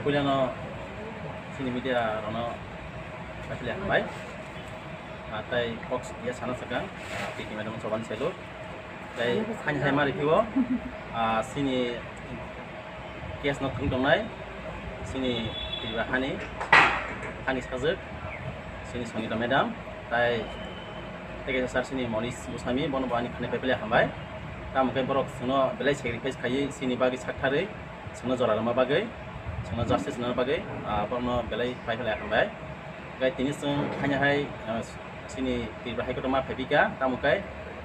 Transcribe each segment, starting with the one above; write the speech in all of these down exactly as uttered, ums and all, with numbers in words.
Puilano chini media rokno paipili hambai. Ah, tai kok ya sana sakang, ah, P K madam choban selu. Tai hani hai mari phiwo, ah, chini case no thung tongnai, chini Tripura hani, hani sajwk, chini Sangita madam, tai tei kaisa sir chini Monish Goswami, bono bo ani khani paipili hambai. Tamo khe borok chwngno belai sacrifice khaiwi chini bagwi saktharwi, chwngno jora rwma bagwi, chwngno justice rwna bagwi, ah, borokno belai paipili hambai. Hwnkhe tini chwng haino hai, ah, chini Tripura High Court o ma phaipikha, tamo khe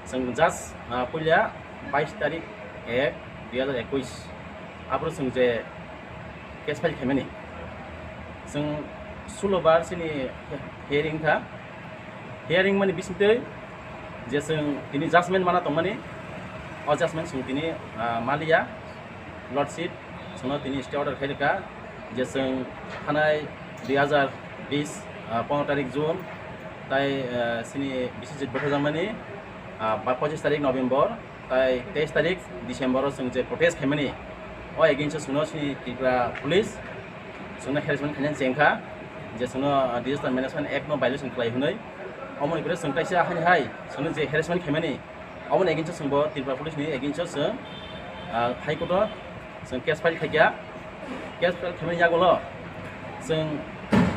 chwng just, ah, puila bais tarik ek dui hazar ekush aphuru chwng je case file khaimani. Chwng sulo bar chini hearing kha. Hearing mani bisingtwi je chwng tini judgment mana tongmani, o judgment chwng tini, ah, maliya. Lordship chwngno tini stay order khairwkha je chwng thanai dui hazar bis, ah, pondro tarik June tai, ah, chini Biswajit bwtharjakmani, ah, ba pochis tarik November. Tai teis tarik December o chwng je protest khaimani, o against o chwngno chini Tripura Police chwngno harassment khainani chengkha, je chwngno, ah, Disaster Management Act no violation khlai hwnwi. Omoni pore chwng kaisa haini hai chwngno je harassment khaimani, omoni against o chwngbo Tripura Police ni against o chwng, ah, High Court o chwng case file khaikha. Case file khaimani yagulo chwng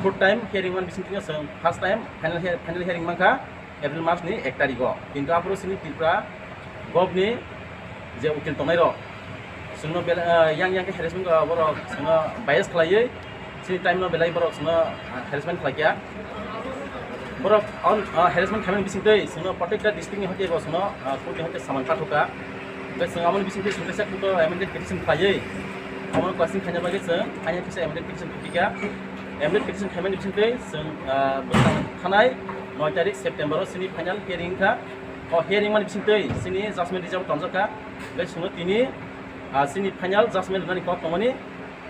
fourth time hearing mani bisingtwi chwng first time final he-, final hearing mankha April mas ni ek tarikh o. Kintu aphuru chini Tripura govt ni je ukil tongnai rok chwngno bel-, ah, yang yang khe harassment, ah, borok chwngno bias khlaiwi chini time no belai borok chwngno, ah, harassment khlaikha. Borok on, ah, harassment khaimani bisingtwi chwngno protekta district ni hoite bo chwngno, ah, court ni hoite summon pathokha. Tei chwng aboni bisingtwi chwng kaisa court o amended petition khlaiwi, omono question khaina bagwi chwng haino kisa amended petition khaikha. Amended petition khaimani bisingtwi chwng, ah, bwskango thanai noi tarik September o chini final hearing wngkha. O hearing mani bisingtwi chini judgment rijak tonjakha. Tei chwngno tini, ah, chini final judgment rwnani kok tongmani.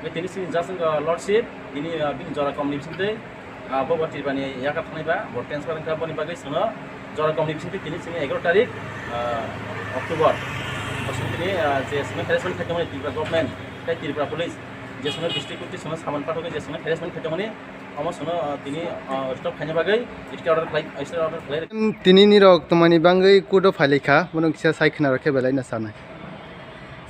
Tei tini chini judge wngkha lordship, tini, ah, bini jora komni bisingtwi, ah, bo bo Tripura ni yakar thangnai ba, bo transfer wngkha, boni bagwi chwngno jora komni bisingtwi tini chini egaroh tarik, ah, October. Bo chwng tini, ah, je chwngno harassment khaitongmani Tripura government tei Tripura police, je chwngno district court twi chwngno summon pathogwi je chwngno harassment khaitongmani, omo chwngno, ah, tini, ah, stop khaina bagwi stay order khlai, stay order khlai. Tini nirok tongmani bagwi court o phailaikha, bono kisa sai khna rokhe belai no sanai.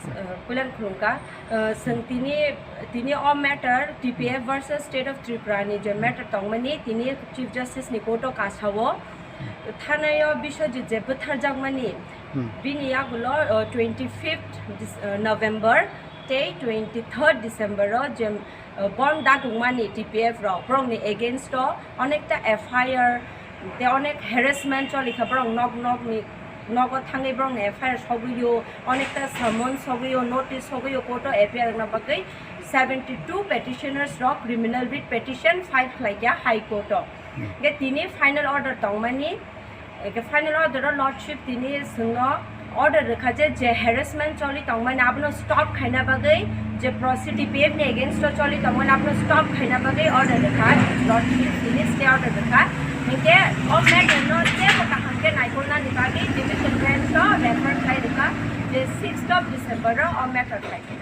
Uh, Puilan khulumkha. Uh, chwng tini, tini o matter T P F versus State of Tripura ni je matter tongmani, tini Chief Justice ni court o kasao thanai o Biswajit je bwtharjakmani, Hmm. bini yagulo, uh, twenty fifth Dec-, uh, November tei twenty third December o je uh, bond dagwngmani T P F rok, borokni against o onekta F I R tei onek harassment cholikha, borok nok nokni nogo thangwi borokni F I R sogwio, onekta summons sogwio, notice sogwio, court o appear wngna bagwi seventy two petitioners rok criminal writ petition file khlaikha High Court o. Hwnkhe tini final order tongmani, Eke final order o lordship tini chwngno order rwkha je, je harassment choli tongmani abono stop khaina bagwi, je proceed T P F ni against o choli tongmani abono stop khaina bagwi order rwkha lordship tini stay order rwkha. Hinkhe o matter no teibo kaham khe naikolnani bagwi division bench o refer khai rwkha je sixth of December o o matter khai.